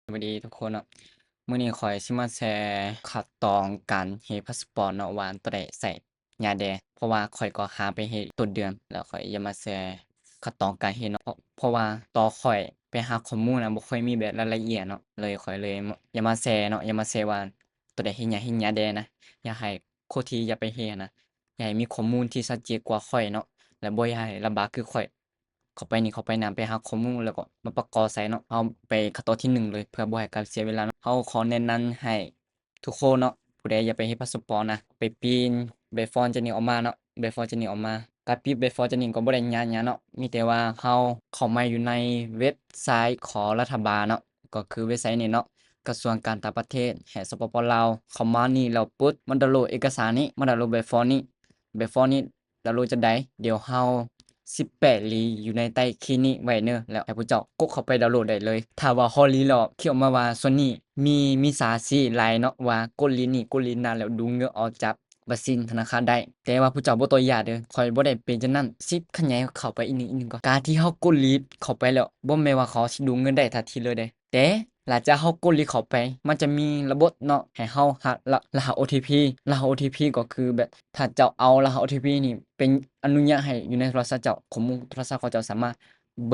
ສະບາຍດີທຸກຄົນເນາະ, ມື້ນີ້ຂ້ອຍຊິມາແຊຂັ້ນຕອນການເຮັດພາສປອດເນາະ ວ່າໂຕໃດໃຊ້ຍາແດ່ ເພາະວ່າຂ້ອຍກໍຫາໄປເຮັດຕົ້ນເດືອນແລ້ວ. ຂ້ອຍຢາກມາແຊຂັ້ນຕອນການເຮັດເນາະ ເພາະ ເພາະວ່າຕອນຂ້ອຍໄປຫາຂໍ້ມູນນະ ບໍ່ຄ່ອຍມີແບບລາຍລະອຽດເນາະ ເລີຍຂ້ອຍເລີຍຢາກມາແຊເນາະ ຢາກມາແຊວ່າໂຕໃດເຮັດຫຍັງເຮັດຫຍັງແດ່ນະ. ຢາກໃຫ້ຄົນທີ່ຢາກໄປເຮັດນະ ຢາກໃຫ້ມີຂໍ້ມູນທີ່ຊັດເຈນກວ່າຂ້ອຍເນາະ ແລະ ບໍ່ຢາກໃຫ້ລຳບາກຄືຂ້ອຍ ເຂົ້າໄປນີ້ ເຂົ້າໄປນັ້ນ ໄປຫາຂໍ້ມູນ ແລ້ວກໍມາປະກອບໃສ່ເນາະ. ເຮົາໄປຂັ້ນຕອນທີໜຶ່ງເລີຍ ເພື່ອບໍ່ໃຫ້ການເສຍເວລາເນາະ. ເຮົາຂໍແນະນຳໃຫ້ທຸກຄົນເນາະ ຜູ້ໃດຢາກໄປເຮັດພາສປອດນະ ໄປປິ່ນໃບຟອມຈາກນີ້ອອກມາເນາະ, ໃບຟອມຈາກນີ້ອອກມາ. ການປິ່ນໃບຟອມຈາກນີ້ກໍບໍ່ໄດ້ຍາກຫຍັງເນາະ, ມີແຕ່ວ່າເຮົາເຂົ້າມາຢູ່ໃນເວັບໄຊຂອງລັດຖະບານເນາະ ກໍຄືເວັບໄຊນີ້ເນາະ ກະຊວງການຕ່າງປະເທດແຫ່ງ ສປປ ລາວ. ເຂົ້າມານີ້ແລ້ວປຶບ ມາດາວໂຫຼດເອກະສານນີ້ ມາດາວໂຫຼດໃບຟອມນີ້ ໃບຟອມນີ້ ດາວໂຫຼດຈັ່ງໃດ ດຽວເຮົາຊິແປະລິງຢູ່ໃນໃຕ້ຄລິບນີ້ໄວ້ເນີ ແລ້ວໃຫ້ພວກເຈົ້າກົດເຂົ້າໄປດາວໂຫຼດໄດ້ເລີຍ. ຖ້າວ່າຮອດລິງແລ້ວ ຄລິກອອກມາວ່າສ່ວນນີ້ມີມິດສາຊີບຫຼາຍເນາະ ວ່າກົດລິງນີ້ກົດລິງນັ້ນ ແລ້ວດູດເງິນອອກຈາກບັນຊີທະນາຄານໄດ້. ແຕ່ວ່າພວກເຈົ້າບໍ່ຕ້ອງຢ້ານເດີ ຂ້ອຍບໍ່ໄດ້ເປັນຈັ່ງນັ້ນ. ຊິຂະຫຍາຍເຂົ້າໄປອີກໜຶ່ງ ອີກໜຶ່ງກ່ອນ. ການທີ່ເຮົາກົດລິງເຂົ້າໄປແລ້ວ ບໍ່ແມ່ນວ່າເຂົາຊິດູດເງິນໄດ້ທັນທີເລີຍເດ້ ແຕ່ ຫຼັງຈາກເຮົາກົດລິງເຂົ້າໄປ ມັນຈະມີລະບົບເນາະ ໃຫ້ເຮົາຮັບລະ ລະຫັດໂອທີພີ. ລະຫັດໂອທີພີກໍຄືແບບ ຖ້າເຈົ້າເອົາລະຫັດໂອທີພີນີ້ ເປັນອະນຸຍາດໃຫ້ຢູ່ໃນໂທລະສັບເຈົ້າ, ຂໍ້ມູນໂທລະສັບຂອງເຈົ້າສາມາດເບ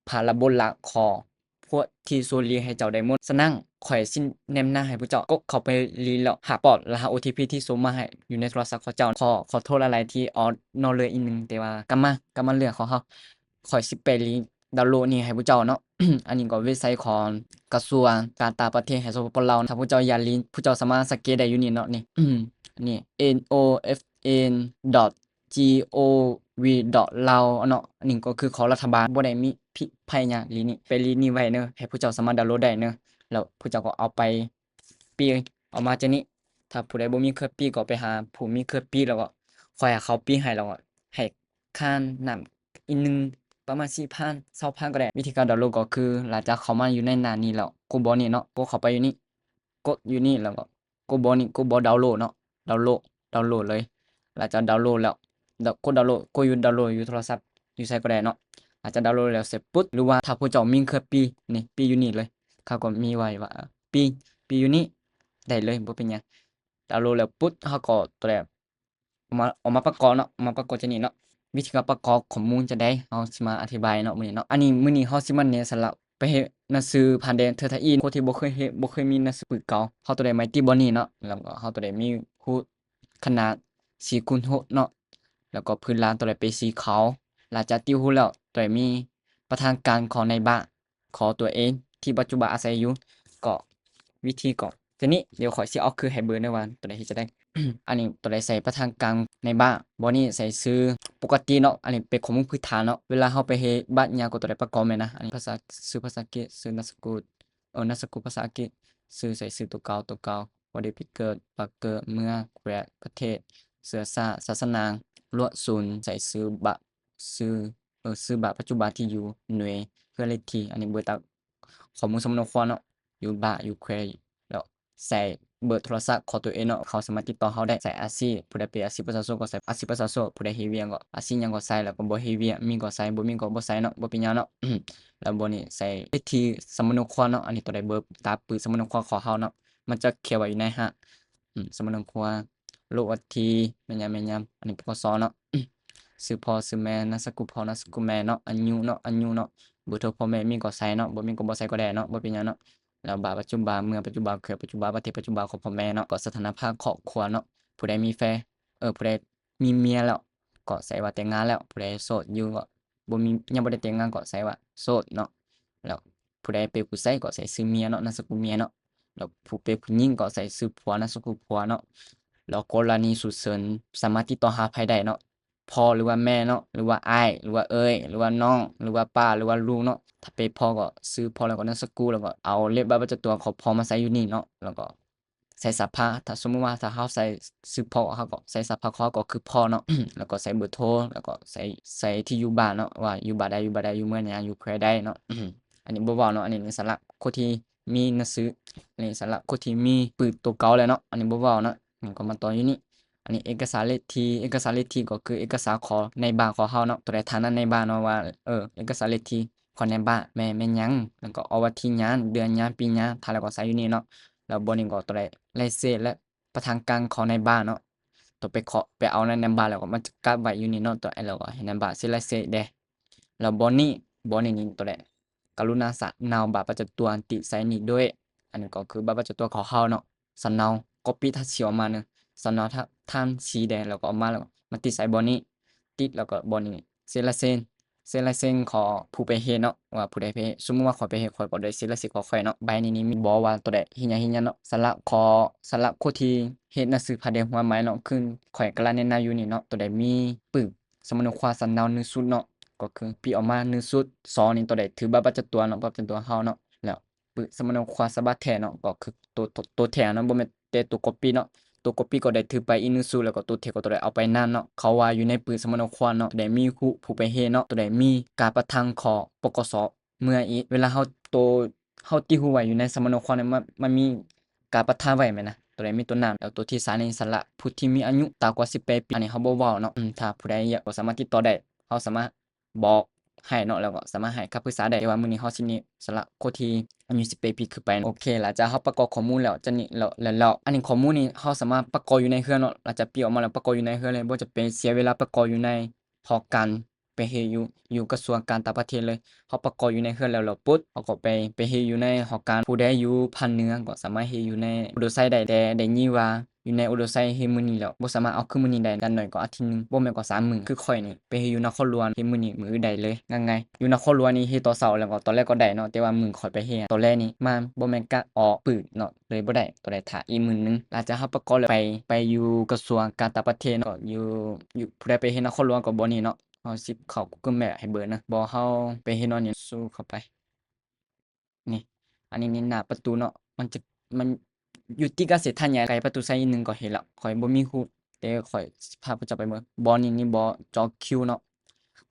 ີຜ່ານລະບົບຫຼັກຂອງພວກທີ່ໂຊລິງໃຫ້ເຈົ້າໄດ້ໝົດ. ສະນັ້ນ ຂ້ອຍຊິແນະນຳໃຫ້ພວກເຈົ້າກົດເຂົ້າໄປລິງ ແລ້ວຮັບປອບລະຫັດໂອທີພີທີ່ສົ່ງມາໃຫ້ຢູ່ໃນໂທລະສັບຂອງເຈົ້າ. ຂໍ ຂໍໂທດຫຼາຍໆທີ່ອອກນອກເລື່ອງອີກໜຶ່ງ, ແຕ່ວ່າກັບມາ ກັບມາເລື່ອງຂອງເຮົາ. ຂ້ອຍຊິແປະລິງ ດາວໂຫຼດນີ້ໃຫ້ພວກເຈົ້າເນາະ. ອັນນີ້ກໍເວັບໄຊຂອງກະຊວງການຕ່າງປະເທດແຫ່ງ ສປປ ລາວ. ຖ້າພວກເຈົ້າຢາກລິງ ພວກເຈົ້າສາມາດສັງເກດໄດ້ຢູ່ນີ້ເນາະ ນີ້ ນີ້ ເອັນ ໂອ ເອັຟ ເອັນ ດອດ ຈີ ໂອ ວີ ດອດ ລາວ ເນາະ. ອັນນີ້ກໍຄືຂອງລັດຖະບານ ບໍ່ໄດ້ມີພິດໄພຫຍັງ. ລິງນີ້ ແປະລິງນີ້ໄວ້ເນີ ໃຫ້ພວກເຈົ້າສາມາດດາວໂຫຼດໄດ້ເນີ ແລ້ວພວກເຈົ້າກໍເອົາໄປ ປີ້ອອກມາຈັ່ງນີ້. ຖ້າຜູ້ໃດບໍ່ມີເຄື່ອງປີ້ກໍໄປຫາຜູ້ມີເຄື່ອງປີ້ ແລ້ວກໍຄ່ອຍໃຫ້ເຂົາປີ້ໃຫ້ ແລ້ວກໍໃຫ້ຄ່ານ້ຳອີກໜຶ່ງ ປະມານສີ່ພັນ ຊາວພັນກໍໄດ້. ວິທີການດາວໂຫຼດກໍຄື ຫຼັງຈາກເຂົ້າມາຢູ່ໃນໜ້ານີ້ແລ້ວ ກົດບ່ອນນີ້ເນາະ, ກົດເຂົ້າໄປຢູ່ນີ້ ກົດຢູ່ນີ້ ແລ້ວກໍກົດບ່ອນນີ້ ກົດບ່ອນດາວໂຫຼດເນາະ, ດາວໂຫຼດ ດາວໂຫຼດເລີຍ. ຫຼັງຈາກດາວໂຫຼດແລ້ວ ດາວ ກົດດາວໂຫຼດ ກົດຢູ່ດາວໂຫຼດຢູ່ໂທລະສັບ ຢູ່ໃສກໍໄດ້ເນາະ. ຫຼັງຈາກດາວໂຫຼດແລ້ວເສັດປຶບ ຫຼືວ່າຖ້າພວກເຈົ້າມີເຄື່ອງປີ້ ນີ້ ປີ້ຢູ່ນີ້ເລີຍ, ເຂົາກໍມີໄວ້ວ່າ ປີ້ ປີ້ຢູ່ນີ້ ໄດ້ເລີຍ ບໍ່ເປັນຫຍັງ. ດາວໂຫຼດແລ້ວປຶບ ເຮົາກໍຕົວແລກ ອອກມາ ອອກມາປະກອບເນາະ, ອອກມາປະກອບຈັ່ງນີ້ເນາະ. ວິທີການປະກອບຂໍ້ມູນຈັ່ງໃດ ເຮົາຊິມາອະທິບາຍເນາະມື້ນີ້ເນາະ. ອັນນີ້ມື້ນີ້ເຮົາຊິມາແນະສຳລັບໄປເຮັດໜັງສືຜ່ານແດນເທື່ອທຳອິດ. ຄົນທີ່ບໍ່ເຄີຍເຮັດ ບໍ່ເຄີຍມີໜັງສືປຶກເກົ່າ ເຮົາຕ້ອງໄດ້ມາຕິດບ່ອນນີ້ເນາະ, ແລ້ວກໍເຮົາຕ້ອງໄດ້ມີຮູບຂະໜາດສີ່ຄູນຫົກເນາະ, ແລ້ວກໍພື້ນລາງຕ້ອງໄດ້ເປັນສີຂາວ. ຫຼັງຈາກຕິດຮູບແລ້ວ ຕ້ອງໄດ້ມີປະທານການຂອງໃນບ້ານ ຂອງຕົວເອງທີ່ປັດຈຸບັນອາໄສຢູ່. ກໍວິທີກໍຕົວນີ້ ດຽວຂ້ອຍຊິເອົາຄືນໃຫ້ເບິ່ງເດີວ່າຕົວໃດເຮັດຈັ່ງໃດ. ອັນນີ້ຕົວໃດໃສ່ປະທານການໃນບ້ານ, ບ່ອນນີ້ໃສ່ຊື່ປົກກະຕິເນາະ. ອັນນີ້ເປັນຂໍ້ມູນພື້ນຖານເນາະ, ເວລາເຮົາໄປເຮັດບັດຫຍັງກໍຕ້ອງໄດ້ປະກອບແມ່ນນະ. ອັນນີ້ພາສາ ຊື່ພາສາອັງກິດ, ຊື່ນາມສະກຸນ ເອີ ນາມສະກຸນພາສາອັງກິດ, ຊື່ໃສ່ຊື່ຕົວເກົ່າ ຕົວເກົ່າ, ວັນເດືອນປີເກີດ, ປາກເກີດ, ເມືອງ, ແຂວງ, ປະເທດ, ເຊື້ອຊາດ, ສາສະໜາ, ລວກສູນ, ໃສ່ຊື່ບັດ ຊື່ ເອີ ຊື່ບັດປັດຈຸບັນທີ່ຢູ່ໜ່ວຍເຮືອນເລກທີ. ອັນນີ້ເບີຕາມຂໍ້ມູນສຳມະໂນຄວາມເນາະ, ຢູ່ບ້ານ ຢູ່ແຂວງ, ແລ້ວໃສ່ເບີໂທລະສັບຂອງຕົວເອງເນາະ, ເຂົາສາມາດຕິດຕໍ່ເຮົາໄດ້. ໃສ່ອາຊີບ, ຜູ້ໃດເປັນອາຊີບປະຊາຊົນກໍໃສ່ອາຊີບປະຊາຊົນ, ຜູ້ໃດເຮັດວຽກກໍອາຊີບຫຍັງກໍໃສ່, ແລ້ວກໍບໍ່ເຮັດວຽກ ມີກໍໃສ່, ບໍ່ມີກໍບໍ່ໃສ່ເນາະ, ບໍ່ເປັນຫຍັງເນາະ. ແລ້ວບ່ອນນີ້ໃສ່ເລກທີສຳມະໂນຄວາມເນາະ, ອັນນີ້ຕົວໃດເບີຕາມປຶ້ມສຳມະໂນຄວາມຂອງເຮົາເນາະ, ມັນຈະຂຽນໄວ້ຢູ່ໃນຫັ້ນ. ອືມ ສຳມະໂນຄວາມ ໂລກວັນທີ ແມ່ນຫຍັງ ແມ່ນຫຍັງ ອັນນີ້ ປກສ ເນາະ. ອືມ ຊື່ພໍ່ຊື່ແມ່ ນາມສະກຸນພໍ່ ນາມສະກຸນແມ່ເນາະ, ອາຍຸເນາະ ອາຍຸເນາະ, ເບີໂທພໍ່ແມ່ ມີກໍໃສ່ເນາະ, ບໍ່ມີກໍບໍ່ໃສ່ກໍໄດ້ເນາະ, ບໍ່ເປັນຫຍັງເນາະ. ແລ້ວບ້ານປັດຈຸບັນ ເມືອງປັດຈຸບັນ ແຂວງປັດຈຸບັນ ປະເທດປັດຈຸບັນຂອງພໍ່ແມ່ເນາະ, ກໍສະຖານະພາບຄອບຄົວເນາະ, ຜູ້ໃດມີແຟນ ເອີ ຜູ້ໃດມີເມຍແລ້ວ ກໍໃສ່ວ່າແຕ່ງງານແລ້ວ, ຜູ້ໃດໂສດຢູ່ກໍ ບໍ່ມີ ຍັງບໍ່ໄດ້ແຕ່ງງານກໍໃສ່ວ່າໂສດເນາະ. ແລ້ວຜູ້ໃດເປັນຜູ້ຊາຍກໍໃສ່ຊື່ເມຍເນາະ, ນາມສະກຸນເມຍເນາະ. ແລ້ວຜູ້ເປັນຜູ້ຍິງກໍໃສ່ຊື່ຜົວ ນາມສະກຸນຜົວເນາະ. ແລ້ວກໍລະນີສຸກເສີນ ສາມາດຕິດຕໍ່ຫາໃຜໄດ້ເນາະ, ພໍ່ ຫຼືວ່າແມ່ເນາະ ຫຼືວ່າອ້າຍ ຫຼືວ່າເອື້ອຍ ຫຼືວ່ານ້ອງ ຫຼືວ່າປ້າ ຫຼືວ່າລຸງເນາະ. ຖ້າເປັນພໍ່ກໍຊື່ພໍ່ ແລ້ວກໍນາມສະກຸນ ແລ້ວກໍເອົາເລກບັດປະຈຳຕົວຂອງພໍ່ມາໃສ່ຢູ່ນີ້ເນາະ, ແລ້ວກໍ ໃສ່ສາພາ ຖ້າສົມມຸດວ່າຖ້າເຮົາໃສ່ຊື່ພໍ່ ເຮົາກໍໃສ່ສາພາຂອງເຮົາກໍຄືພໍ່ເນາະ, ແລ້ວກໍໃສ່ເບີໂທ ແລ້ວກໍໃສ່ ໃສ່ທີ່ຢູ່ບ້ານເນາະ ວ່າຢູ່ບ້ານໃດ ຢູ່ບ້ານໃດ ຢູ່ເມືອງຫຍັງ ຢູ່ແຂວງໃດເນາະ. ອັນນີ້ບໍ່ເວົ້າເນາະ, ອັນນີ້ສຳລັບຄົນທີ່ມີໜັງສື, ອັນນີ້ສຳລັບຄົນທີ່ມີປຶ້ມຕົວເກົ່າແລ້ວເນາະ, ອັນນີ້ບໍ່ເວົ້າເນາະ. ນີ້ກໍມາຕໍ່ຢູ່ນີ້, ອັນນີ້ເອກະສານເລກທີ, ເອກະສານເລກທີກໍຄືເອກະສານຂອງໃນບ້ານຂອງເຮົາເນາະ, ຕົວໃດຖານະໃນບ້ານເນາະ ວ່າ ເອີ ເອກະສານເລກທີ ຂອງນາຍບ້ານ ແມ່ນ ແມ່ນຫຍັງ ແລ້ວກໍອອກວັນທີຫຍັງ ເດືອນຫຍັງ ປີຫຍັງ ຖ້າແລ້ວກໍໃສ່ຢູ່ນີ້ເນາະ. ແລ້ວບ່ອນນີ້ກໍຕົວໃດ ລາຍເຊັນ ແລະ ປະທານການຂອງນາຍບ້ານເນາະ ຕົວໄປເຄາະໄປເອົາໃນນາຍບ້ານ ແລ້ວກໍມາຈັດການໄວ້ຢູ່ນີ້ເນາະ ຕົວ ແລ້ວກໍໃຫ້ນາຍບ້າເຊັນລາຍເຊັນແດ່. ແລ້ວບ່ອນນີ້ ບ່ອນນີ້ນີ້ຕົວໃດ ກະລຸນາສຳເນົາບັດປະຈຳຕົວຕິດໃສ່ນີ້ດ້ວຍ. ອັນນີ້ກໍຄືບັດປະຈຳຕົວຂອງເຮົາເນາະ ສຳເນົາ ກັອບປີ້ທາດສີອອກມາເນາະ ສຳເນົາທາດ ທາດສີແດງ ແລ້ວກໍເອົາມາ ແລ້ວກໍມາຕິດໃສ່ບ່ອນນີ້ ຕິດແລ້ວກໍບ່ອນນີ້ ເຊັນລາຍເຊັນ ເຊັນລາຍເຊັນຂອງຜູ້ໄປເຮັດເນາະ ວ່າຜູ້ໃດໄປເຮັດ. ສົມມຸດວ່າຂ້ອຍໄປເຮັດ ຂ້ອຍກໍໄດ້ເຊັນລາຍເຊັນຂອງຂ້ອຍເນາະ. ໃບນີ້ນີ້ມີບອກວ່າຕົວໃດເຮັດຫຍັງເຮັດຫຍັງເນາະ. ສຳລັບຂໍ້ ສຳລັບຄົນທີ່ເຮັດໜັງສືພະແດງຫົວໝາຍເນາະ ຄືຂ້ອຍກະລະແນະນຳຢູ່ນີ້ເນາະ ຕົວໃດມີປຶ້ມສຳມະໂນຄວາມສຳເນົາໜຶ່ງຊຸດເນາະ ກໍຄືປີ້ອອກມາໜຶ່ງຊຸດ. ສອງນີ້ຕົວໃດຖືບັດປະຈຳຕົວເນາະ ບັດປະຈຳຕົວເຮົາເນາະ ແລ້ວ ປຶ້ມສຳມະໂນຄວາມສະບາດແທ້ເນາະ ກໍຄືໂຕ ໂຕ ໂຕແທ້ເນາະ ບໍ່ແມ່ນແຕ່ໂຕກັອບປີ້ເນາະ. ໂຕກັອບປີ້ກໍໄດ້ຖືໄປອີກໜຶ່ງຊຸດ ແລ້ວກໍໂຕແທ້ກໍຕົວໃດເອົາໄປນຳເນາະ. ເຂົາວ່າຢູ່ໃນປຶ້ມສຳມະໂນຄວາມເນາະ ໄດ້ມີຮູບຜູ້ໄປເຮັດເນາະ ຕົວໃດມີການປະທານຂອງ ປກສ ເມືອອີກ. ເວລາເຮົາໂຕ ເຮົາຕິດຮູ້ໄວ້ຢູ່ໃນສຳມະໂນຄວາມນີ້ ມັນ ມັນມີການປະທານໄວ້ແມ່ນນະ ຕົວໃດມີຕົວນັ້ນ. ແລ້ວຕົວທີສາມນີ້ ສຳລັບຜູ້ທີ່ມີອາຍຸຕ່ຳກວ່າສິບແປດປີ ອັນນີ້ເຮົາບໍ່ເວົ້າເນາະ ອືມ ຖ້າຜູ້ໃດຢາກກໍສາມາດຕິດຕໍ່ໄດ້ ເຮົາສາມາດ ບອກໃຫ້ເນາະ ແລ້ວກໍສາມາດໃຫ້ຄຳປຶກສາໄດ້ ແຕ່ວ່າມື້ນີ້ເຮົາຊິເນັ້ນສຳລັບຄົນທີ່ອາຍຸສິບແປດປີຂຶ້ນໄປ. ໂອເຄ ຫຼັງຈາກເຮົາປະກອບຂໍ້ມູນແລ້ວ ຈາກນີ້ແລ້ວ ແລ້ວ ແລ້ວ ອັນນີ້ຂໍ້ມູນນີ້ເຮົາສາມາດປະກອບຢູ່ໃນເຮືອນເນາະ ຫຼັງຈາກປຶ້ມອອກມາແລ້ວປະກອບຢູ່ໃນເຮືອນເລີຍ ບໍ່ຈຳເປັນເສຍເວລາປະກອບຢູ່ໃນຫໍການ ໄປເຮັດຢູ່ ຢູ່ກະຊວງການຕ່າງປະເທດເລີຍ. ເຮົາປະກອບຢູ່ໃນເຮືອນແລ້ວ ແລ້ວປຸບ ເຮົາກໍໄປ ໄປເຮັດຢູ່ໃນຫໍການ. ຜູ້ໃດຢູ່ພາກເໜືອກໍສາມາດເຮັດຢູ່ໃນອຸດົມໄຊໄດ້ ແຕ່ໄດ້ຍິນວ່າ ຢູ່ໃນອຸດົມໄຊເຮັດມື້ນີ້ແລ້ວ ບໍ່ສາມາດເອົາຄືນມື້ນີ້ໄດ້ ຢ່າງໜ້ອຍກໍອາທິດໜຶ່ງ ບໍ່ແມ່ນກໍສາມມື້. ຄືຂ້ອຍນີ້ໄປເຮັດຢູ່ນະຄອນຫຼວງ ເຮັດມື້ນີ້ມື້ອື່ນໄດ້ເລີຍ ງ່າຍໆ. ຢູ່ນະຄອນຫຼວງນີ້ເຮັດຕອນເຊົ້າ ແລ້ວກໍຕອນແລກກໍໄດ້ເນາະ ແຕ່ວ່າມື້ຂ້ອຍໄປເຮັດຕອນແລກນີ້ ມັນບໍ່ແມ່ນການອອກປຶ້ມເນາະ ເລີຍບໍ່ໄດ້ ກໍໄດ້ຖ້າອີກມື້ໜຶ່ງ. ຫຼັງຈາກເຮົາປະກອບແລ້ວ ໄປ ໄປຢູ່ກະຊວງການຕ່າງປະເທດເນາະ ກໍຢູ່ ຢູ່ ຜູ້ໃດໄປເຮັດນະຄອນຫຼວງກໍບ່ອນນີ້ເນາະ. ເຮົາຊິເຂົ້າ Google Map ໃຫ້ເບິ່ງນະ ບ່ອນເຮົາໄປເຮັດເນາະ ນີ້ ຊູມເຂົ້າໄປ. ນີ້ ອັນນີ້ນີ້ໜ້າປະຕູເນາະ ມັນຈະ ມັນຢູ່ຕິດກັບເສັ້ນທາງໃຫຍ່ ໄກປະຕູໄຊນິດໜຶ່ງກໍເຫັນແລ້ວ. ຂ້ອຍບໍ່ມີຮູບ ແຕ່ຂ້ອຍຊິພາພວກເຈົ້າໄປເບິ່ງ. ບ່ອນນີ້ນີ້ ບ່ອນຈອງຄິວເນາະ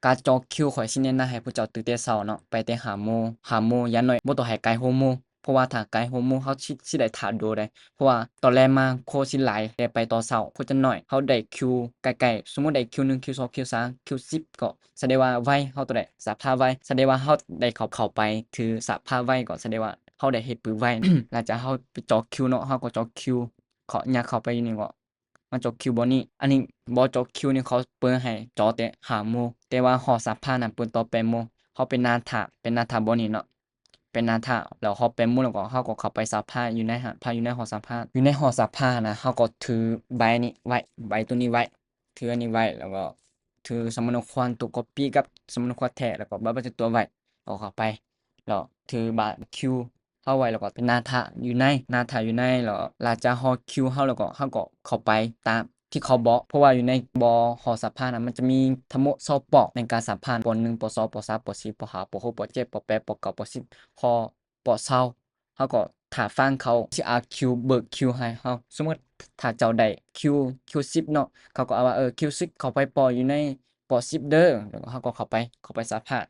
ການຈອງຄິວ ຂ້ອຍຊິແນະນຳໃຫ້ພວກເຈົ້າຕື່ນແຕ່ເຊົ້າເນາະ ໄປແຕ່ຫ້າໂມງ ຫ້າໂມງ ຢ່າງໜ້ອຍບໍ່ຕ້ອງໃຫ້ໄກຫົກໂມງ ເພາະວ່າຖ້າໄກຫົກໂມງ ເຮົາຊິ ຊິໄດ້ຖ້າດົນເດ້ ເພາະວ່າຕອນແລງມາຄົນຊິຫຼາຍ ແຕ່ໄປຕອນເຊົ້າຄົນຈະໜ້ອຍ ເຮົາໄດ້ຄິວໃກ້ໆ ສົມມຸດໄດ້ຄິວໜຶ່ງ ຄິວສອງ ຄິວສາມ ຄິວສິບ ກໍ ສະແດງວ່າໄວ ເຮົາຕົວໃດສະພາບໄວ ສະແດງວ່າເຮົາໄດ້ເຂົ້າ ເຂົ້າໄປຖືສະພາບໄວ ກໍສະແດງວ່າເຮົາໄດ້ເຮັດປຶ້ມໄວ. ຫຼັງຈາກເຮົາໄປຈອງຄິວເນາະ ເຮົາກໍຈອງຄິວ ເຂົ້າ ຍ່າງເຂົ້າໄປຢູ່ນີ້ກໍມາຈອງຄິວບ່ອນນີ້. ອັນນີ້ບ່ອນຈອງຄິວນີ້ເຂົາເປີດໃຫ້ຈອງແຕ່ຫ້າໂມງ ແຕ່ວ່າຫໍສະພານະເປີດຕອນແປດໂມງ. ເຮົາໄປນັ່ງຖ້າ ໄປນັ່ງຖ້າບ່ອນນີ້ເນາະ ໄປນັ່ງຖ້າ ແລ້ວຮອບແປດໂມງ ແລ້ວກໍເຮົາກໍເຂົ້າໄປສະພາຢູ່ໃນ ພາຢູ່ໃນຫໍສະພາ. ຢູ່ໃນຫໍສະພານະ ເຮົາກໍຖືໃບນີ້ໄວ້ ໃບໂຕນີ້ໄວ້ ຖືອັນນີ້ໄວ້ ແລ້ວກໍຖືສຳມະໂນຄວາມ ໂຕກັອບປີ້ກັບສຳມະໂນຄວາມແທ້ ແລ້ວກໍບັດປະຈຳຕົວໄວ້ ກໍເຂົ້າໄປ ແລ້ວຖືບັດຄິວເຮົາໄວ້ ແລ້ວກໍໄປນັ່ງຖ້າຢູ່ໃນ ນັ່ງຖ້າຢູ່ໃນ ແລ້ວຫຼັງຈາກຮອບຄິວເຮົາ ແລ້ວກໍເຮົາກໍເຂົ້າໄປຕາມທີ່ເຂົາບອກ ເພາະວ່າຢູ່ໃນບໍ່ຫໍສະພານະ ມັນຈະມີທັງໝົດຊາວປອກໃນການສະພາ ປໍໜຶ່ງ ປໍສອງ ປໍສາມ ປໍສີ່ ປໍຫ້າ ປໍຫົກ ປໍເຈັດ ປໍແປດ ປໍເກົ້າ ປໍສິບ ຮອດ ປໍຊາວ ເຮົາກໍຖ້າຟັງເຂົາຊິເອົາຄິວ ເບີກຄິວໃຫ້ເຮົາ. ສົມມຸດຖ້າເຈົ້າໄດ້ຄິວ ຄິວສິບເນາະ ເຂົາກໍເອົາວ່າ ເອີ ຄິວສິບ ເຂົ້າໄປປໍຢູ່ໃນປໍສິບເດີ ແລ້ວເຮົາກໍເຂົ້າໄປ ເຂົ້າໄປສະພາ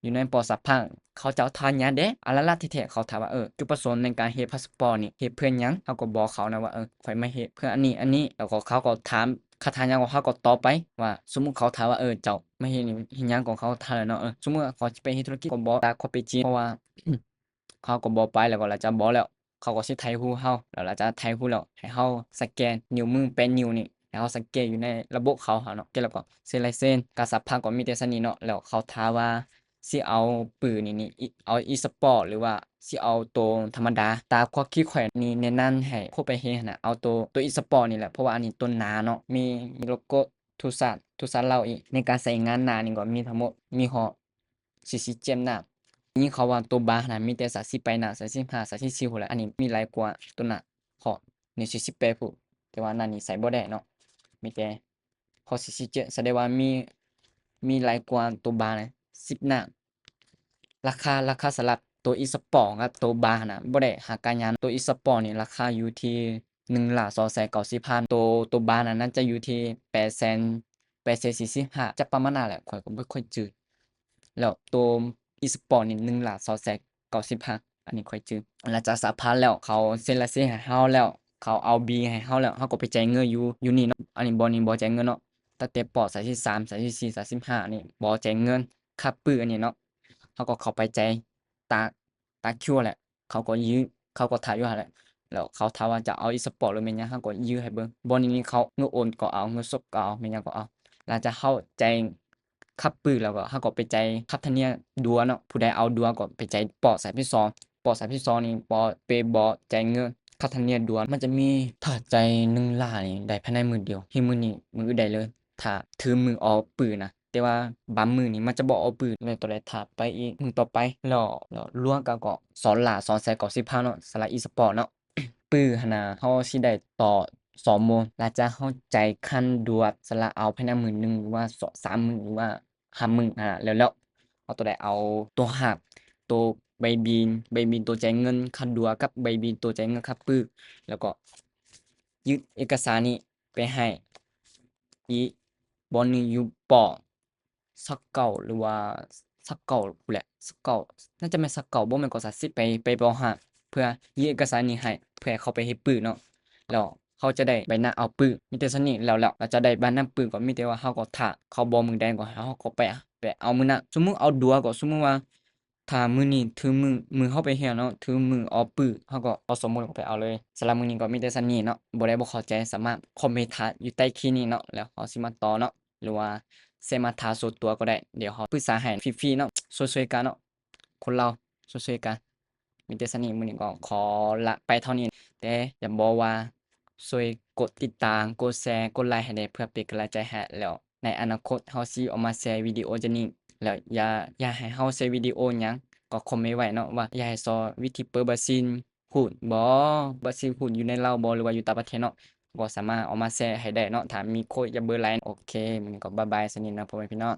ຢູ່ໃນປໍສະພາ ເຂົາເຈົ້າຖາມຫຍັງເດ້ ອາລະລະແທ້ໆ ເຂົາຖາມວ່າ ເອີ ຈຸດປະສົງໃນການເຮັດພາສະປອດນີ້ ເຮັດເພື່ອຫຍັງ? ເຮົາກໍບອກເຂົານະວ່າ ເອີ ຂ້ອຍມາເຮັດເພື່ອອັນນີ້ ອັນນີ້ ແລ້ວກໍເຂົາກໍຖາມ ຄັນຖາມຫຍັງ ເຮົາກໍຕອບໄປວ່າ ສົມມຸດເຂົາຖາມວ່າ ເອີ ເຈົ້າມາເຮັດນີ້ເຮັດຫຍັງ? ກໍເຂົາຖາມແຫຼະເນາະ ເອີ ສົມມຸດວ່າເຂົາຊິໄປເຮັດທຸລະກິດ ກໍບອກຕາມຄວາມເປັນຈິງ ເພາະວ່າ ເຮົາກໍບອກໄປ ແລ້ວກໍຫຼັງຈາກບອກແລ້ວ ເຂົາກໍຊິຖ່າຍຮູບເຮົາ ແລ້ວຫຼັງຈາກຖ່າຍຮູບແລ້ວ ໃຫ້ເຮົາສະແກນນິ້ວມືແປດນິ້ວນີ້ ໃຫ້ເຮົາສະແກນຢູ່ໃນລະບົບເຂົາຫັ້ນເນາະ ແລ້ວກໍເຊັນລາຍເຊັນ. ການສະພານກໍມີແຕ່ສ່ຳນີ້ເນາະ ແລ້ວເຂົາຖາມວ່າຊິເອົາປຶ້ມນີ້ ນີ້ ເອົາອີສະປອດ ຫຼືວ່າຊິເອົາໂຕທຳມະດາ? ຕາມຄວາມຄິດຂ້ອຍນີ້ ແນະນຳໃຫ້ຄົນໄປເຮັດຫັ້ນນະ ເອົາໂຕ ໂຕອີສະປອດນີ້ແຫຼະ ເພາະວ່າອັນນີ້ໂຕໜາເນາະ ມີ ມີໂລໂກ້ທູສານ ທູສານລາວອີກ. ໃນການໃຊ້ງານໜ້ານີ້ກໍມີທັງໝົດ ມີຮອດ ສີ່ສິບເຈັດໜ້າ. ຍິນຂ່າວວ່າໂຕບານຫັ້ນນະ ມີແຕ່ສາມສິບປາຍໜ້າ ສາມສິບຫ້າ ສາມສິບສີ່ພຸ້ນແຫຼະ ອັນນີ້ມີຫຼາຍກວ່າໂຕໜ້າ ຮອດນີ້ສີ່ສິບແປດພຸ້ນ ແຕ່ວ່າໜ້ານີ້ໃສ່ບໍ່ໄດ້ເນາະ ມີແຕ່ຮອດສີ່ສິບເຈັດ ສະແດງວ່າມີ ມີຫຼາຍກວ່າໂຕບານນະ ສິບໜ້າ. ລາຄາ ລາຄາສຳລັບໂຕອີສະປອດກັບໂຕບານຫັ້ນນະ ບໍ່ໄດ້ຫາການຫຍັງ. ໂຕອີສະປອດນີ້ລາຄາຢູ່ທີ່ ໜຶ່ງລ້ານສອງແສນເກົ້າສິບພັນ ໂຕ ໂຕບານນັ້ນ ໜ້າຈະຢູ່ທີ່ແປດແສນ ແປດແສນສີ່ສິບຫ້າ ຈະປະມານນັ້ນແຫຼະ ຂ້ອຍກໍບໍ່ຄ່ອຍຈື່. ແລ້ວໂຕອີສະປອດນີ້ ໜຶ່ງລ້ານສອງແສນເກົ້າສິບພັນ ອັນນີ້ຂ້ອຍຈື່. ຫຼັງຈາກສະພານແລ້ວ ເຂົາເຊັນລາຍເຊັນໃຫ້ເຮົາແລ້ວ ເຂົາເອົາບີໃຫ້ເຮົາແລ້ວ ເຮົາກໍໄປຈ່າຍເງິນຢູ່ ຢູ່ນີ້ເນາະ. ອັນນີ້ບ່ອນນີ້ບໍ່ຈ່າຍເງິນເນາະ ຕັ້ງແຕ່ປອດສາມສິບສາມ ສາມສິບສີ່ ສາມສິບຫ້ານີ້ບໍ່ຈ່າຍເງິນ ຄ່າປຶ້ມອັນນີ້ເນາະ. ເຮົາກໍເຂົ້າໄປຈ່າຍຕາ ຕາຄິວແຫຼະ ເຂົາກໍຢື້ ເຂົາກໍຖ້າຢູ່ຫັ້ນແຫຼະ ແລ້ວເຂົາຖ້າວ່າຈະເອົາອີສະປອດ ຫຼືແມ່ນຫຍັງ ເຮົາກໍຢື້ໃຫ້ເບິ່ງ. ບ່ອນນີ້ເຂົາເງິນໂອນກໍເອົາ ເງິນສົດກໍເອົາ ແມ່ນຫຍັງກໍເອົາ. ຫຼັງຈາກເຮົາຈ່າຍຄ່າປືແລ້ວກໍ ເຮົາກໍໄປຈ່າຍຄ່າທຳນຽມດັວເນາະ. ຜູ້ໃດເອົາດັວກໍໄປຈ່າຍປອດສາມສິບສອງ ປອດສາມສິບສອງນີ້ ປອດເປບໍ່ຈ່າຍເງິນຄ່າທຳນຽມດ່ວນ. ມັນຈະມີ ຖ້າຈ່າຍໜຶ່ງລ້ານນີ້ໄດ້ພາຍໃນມື້ດຽວ ຮີມື້ນີ້ ມື້ອື່ນໄດ້ເລີຍ ຖ້າຖືມືອອກປືນະ. ແຕ່ວ່າບາງມື້ນີ້ມັນຈະບໍ່ອອກປື ແລ້ວໂຕໃດຖ້າໄປອີກມື້ຕໍ່ໄປ. ແລ້ວ ແລ້ວລວມກັນກໍສອງລ້ານສອງແສນເກົ້າສິບພັນເນາະ ສຳລັບອີສະປອດເນາະ. ປືຫັ້ນນະ ເຮົາຊິໄດ້ຕໍ່ສອງໂມງ ຫຼັງຈາກເຮົາຈ່າຍຄັນດ່ວນ ສຳລັບເອົາພາຍໃນມື້ໜຶ່ງ ຫຼືວ່າສອງ ສາມມື້ ຫຼືວ່າຫ້າມື້ຫັ້ນນະ. ແລ້ວ ແລ້ວເຮົາໂຕໃດເອົາໂຕຮັບ ໂຕໃບບິນ ໃບບິນໂຕຈ່າຍເງິນຄ່າດ່ວນກັບໃບບິນໂຕຈ່າຍເງິນຄ່າປື ແລ້ວກໍຍື່ນເອກະສານນີ້ໄປໃຫ້ອີກບ່ອນໜຶ່ງຢູ່ປໍ ຊາວເກົ້າ ຫຼືວ່າຊາວເກົ້າພຸ້ນແຫຼະ ຊາວເກົ້າ ໜ້າຈະແມ່ນຊາວເກົ້າ ບໍ່ແມ່ນກໍສາມສິບ ໄປ ໄປບໍຫາ ເພື່ອຍື່ນເອກະສານນີ້ໃຫ້ ເພື່ອໃຫ້ເຂົາໄປເຮັດປືເນາະ. ແລ້ວເຂົາຈະໄດ້ໃບນັດເອົາປື ມີແຕ່ສ່ຳນີ້. ແລ້ວ ແລ້ວເຂົາຈະໄດ້ໃບນັດປື ກໍມີແຕ່ວ່າເຮົາກໍຖ້າເຂົາບອກມື້ໃດກໍໃຫ້ເຮົາກໍໄປ ໄປເອົາມື້ນັ້ນ. ສົມມຸດເອົາດ່ວນກໍ ສົມມຸດວ່າ ຖ້າມື້ນີ້ຖືມື ມື້ເຮົາໄປຮຽນເນາະ ຖືມືອອກປື ເຮົາກໍເອົາສອງໂມງກໍໄປເອົາເລີຍ. ສຳລັບມື້ນີ້ກໍມີແຕ່ສ່ຳນີ້ເນາະ. ບໍ່ໄດ້ບໍ່ເຂົ້າໃຈ ສາມາດຄອມເມັນຖາມຢູ່ໃຕ້ຄລິບນີ້ເນາະ ແລ້ວເຮົາຊິມາຕອບເນາະ ຫຼືວ່າແຊມາຖາມສ່ວນຕົວກໍໄດ້ ດຽວເຮົາປຶກສາໃຫ້ຟຣີໆເນາະ ຊ່ວຍໆກັນເນາະ ຄົນລາວຊ່ວຍໆກັນ. ມີແຕ່ສ່ຳນີ້ ມື້ນີ້ກໍຂໍລາໄປເທົ່ານີ້ ແຕ່ຢາກບອກວ່າຊ່ວຍກົດຕິດຕາມ ກົດແຊ ກົດໄລໃຫ້ແດ່ ເພື່ອເປັນກຳລັງໃຈໃຫ້ ແລ້ວໃນອະນາຄົດເຮົາຊິອອກມາແຊວິດີໂອຈັ່ງນີ້. ແລ້ວຢາກ ຢາກໃຫ້ເຮົາແຊວິດີໂອຫຍັງກໍຄອມເມັນໄວ້ເນາະ ວ່າຢາກໃຫ້ສອນວິທີເປີດບັນຊີຫຸ້ນບໍ ບັນຊີຫຸ້ນຢູ່ໃນລາວບໍ ຫຼືວ່າຢູ່ຕ່າງປະເທດເນາະ ກໍສາມາດເອົາມາແຊໃຫ້ໄດ້ເນາະ ຖ້າມີໂຄດຢາກເບີໄລ. ໂອເຄ ມື້ນີ້ກໍບາຍບາຍສ່ຳນີ້ເນາະ ພໍ່ແມ່ພີ່ນ້ອງ.